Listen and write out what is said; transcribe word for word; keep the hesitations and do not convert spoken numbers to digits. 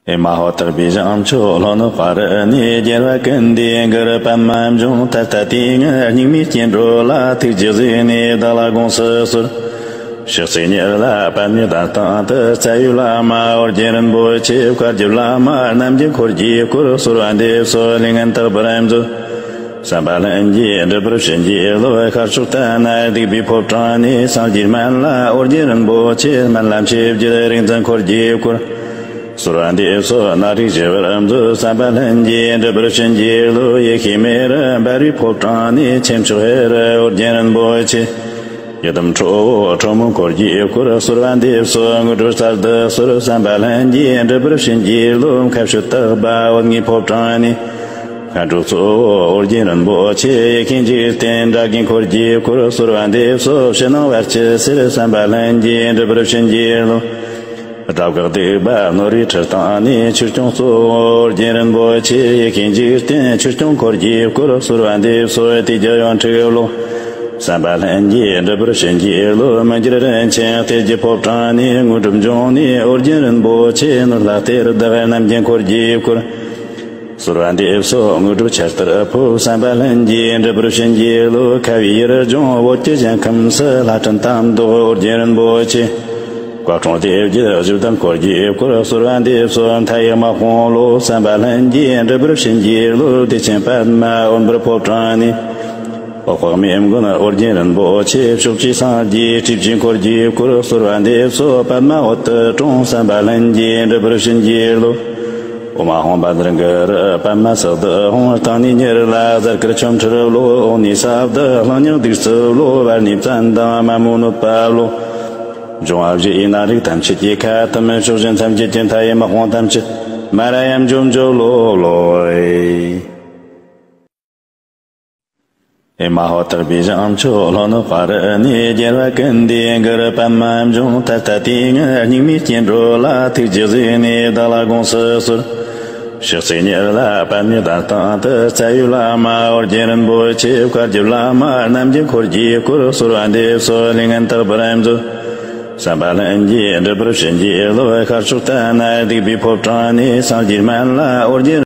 ཨེ་མ་ཧོ། དག་པའི་བྱང་ཆུབ་ལྷོ་ནུབ་བར་ནས། རྒྱལ་བ་ཀུན་འདུས་གུ་རུ་པདྨ་འབྱུང་། ད་ལྟ་དུས་ངན་སྙིགས་མའི་སྐྱེ་འགྲོ་ལ། ཐུགས་རྗེས་གཟིགས་ནས་བདག་ལ་དགོངས་སུ་གསོལ། ཕྱག་འཚལ་ཉིད་ལ་པདྨའི་གདན་སྟེང་དུ། རྩ་བའི་བླ་མ་ཨོ་རྒྱན་རིན་པོ་ཆེ། བཀའ་བརྒྱུད་བླ་མ་རྣམས་ཀྱི་འཁོར་གྱིས་བསྐོར། གསོལ་བ་འདེབས་སོ་ལས་ངན་དག་པར་མཛོད། བསམ་པ་ལྷུན་གྱིས་འགྲུབ་པར་བྱིན་གྱིས་རློབས། ཤར་ཕྱོགས་དུ་ནི་སྡིག་པའི་ཕོ་བྲང་ནས། སངས་རྒྱས་སྨན་བླ་ཨོ་རྒྱན་རིན་པོ་ཆེ། སྨན་བླ་མཆེད་བརྒྱད་རིག་འཛིན་འཁོར་གྱིས་བསྐོར། གསོལ་བ་འདེབས་སོ་སྣ་དྲུག་ཞི་བར་མཛོད། བསམ་པ་ལྷུན་གྱིས་འགྲུབ་པར་བྱིན་གྱིས་རློབས། ཡེ་ཤེས་མེ་རུ་འབར་བའི་ཕོ་བྲང་ནས། ཆེ་མཆོག་ཧེ་རུ་ཨོ་རྒྱན་རིན་པོ་ཆེ། ཡི་དམ་ཁྲོ་བོ་ཁྲོ་མོ་འཁོར་གྱིས་བསྐོར། གསོལ་བ་འདེབས་སོ་དངོས་གྲུབ་གསར་དུ་གསོལ། བསམ་པ་ལྷུན་གྱིས་འགྲུབ་པར་བྱིན་གྱིས་རློབས། མཁའ་སྤྱོད་དག་པ་འོད་ལྔའི་ཕོ་བྲང་ནས། མཁའ་འགྲོ་གཙོ་བོ་ཨོ་རྒྱན་རིན་པོ་ཆེ། ཡེ་ཤེས་འཇིག་རྟེན་དགྲ་བགེགས་འཁོར་གྱིས་བསྐོར། གསོལ་བ་འདེབས་སོ་ཕྱི་ནང་བར་ཆད་སེལ། བསམ་པ་ལྷུན་གྱིས་འགྲུབ་པར་བྱིན་གྱིས་རློབས། དགྲ་བགེགས་སྡིག་པ་ནོར་བུའི་ཁྲི་སྟེང་ནས། ཆོས་སྐྱོང་གཙོ་བོ་ཨོ་རྒྱན་རིན་པོ་ཆེ། ཡེ་ཤེས་འཇིག་རྟེན་ཆོས་སྐྱོང་འཁོར་གྱིས་བསྐོར། གསོལ་བ་འདེབས་སོ་དུས་ཀྱི་ཡང་ཁྲིད་རློབས། བསམ་པ་ལྷུན་གྱིས་འགྲུབ་པར་བྱིན་གྱིས་རློབས། མི་འགྱུར་རིན་ཆེན་གཏེར་གྱི་ཕོ་བྲང་ནས། དངོས་གྲུབ་འབྱུང་གནས་ཨོ་རྒྱན་རིན་པོ་ཆེ། ནོར་ལྷ་གཏེར་བདག་རྣམས་ཀྱི་འཁོར་གྱིས་བསྐོར། གསོལ་བ་འདེབས་སོ་དངོས་གྲུབ་ཆར་ལྟར་ཕོབ། བསམ་པ་ལྷུན་གྱིས་འགྲུབ་པར་བྱིན་གྱིས་རློབས། ཁ་བའི་ཡུལ་ལྗོངས་བོད་ཀྱི་ཞིང་ཁམས་སུ། ལྷ་ཕྲན་དམ་བཟློག་ཨོ་རྒྱན་རིན་པོ་ཆེ། སྐུ་འཁྲུངས་སྡེ་བརྒྱད་བཞི་བདུན་འཁོར་གྱིས་བསྐོར། གསོལ་བ་འདེབས་སོ་མཐའ་ཡས་དམག་དཔུང་བསློབས། བསམ་པ་ལྷུན་གྱིས་འགྲུབ་པར་བྱིན་གྱིས་རློབས། བདེ་ཆེན་པདྨ་འོད་འབར་ཕོ་བྲང་ནས། འོད་དཔག་མེད་མགོན་ཨོ་རྒྱན་རིན་པོ་ཆེ། ཕྱོགས་བཅུའི་སངས་རྒྱས་སྤྲུལ་པའི་འཁོར་གྱིས་བསྐོར། གསོལ་བ་འདེབས་སོ་པདྨ་འོད་དུ་ཀྲོང་། བསམ་པ་ལྷུན་གྱིས་འགྲུབ་པར་བྱིན་གྱིས་རློབས། ཨོཾ་ཨཱཿཧཱུྃ་བཛྲ་གུ་རུ་པདྨ་སིདྡྷི་ཧཱུྃ། བརྟན་གནས་ཉིད་ལ་ཟར་དཀར་ཆོ་འཕྲུལ་བསློབས། འོག་ནས་ས་བདག་ལྷང་ཉག་གདུགས་ཚོད་བསློབས། བར་ནས་བཙན་དང་མ་མོའི་གནོད་པ་བསློབས། འབྱུང་བ་བཞི་ཡི་ནད་རིགས་ཐམས་ཅད་ཀྱི་ཁ་ཐུམ། ཕྱོགས་བཞི་མཚམས་བརྒྱད་ཀྱི་མཐའ་ཡས་དམག་དཔུང་ཐམས་ཅད་མ་ར་ཡ་མཇོ་མཇོ་ལོ་ལོ། ཨེ་མ་ཧོ། དག་པའི་བྱང་ཕྱོགས་ལྷོ་ནུབ་བར་ནས། རྒྱལ་བ་ཀུན་འདུས་གུ་རུ་པདྨ་འབྱུང་། ད་ལྟ་དུས་ངན་སྙིགས་མའི་སྐྱེ་འགྲོ་ལ། ཐུགས་རྗེས་གཟིགས་ནས་བདག་ལ་དགོངས་སུ་གསོལ། ཕྱག་འཚལ་ཉིད་ལ་པདྨའི་གདན་སྟེང་དུ། རྩ་བའི་བླ་མ་ཨོ་རྒྱན་རིན་པོ་ཆེ། བཀའ་བརྒྱུད་བླ་མ་རྣམས་ཀྱི་འཁོར་གྱིས་བསྐོར། གསོལ་བ་འདེབས་སོ་ལས་ངན་དག་པར་མཛོད། བསམ་པ་ལྷུན་གྱིས་འགྲུབ་པར་བྱིན་གྱིས་རློབས། ཤར་ཕྱོགས་དུ་ནི་སྡིག་པའི་ཕོ་བྲང་ནས། སངས་རྒྱས་སྨན་བླ་ཨོ་རྒྱན།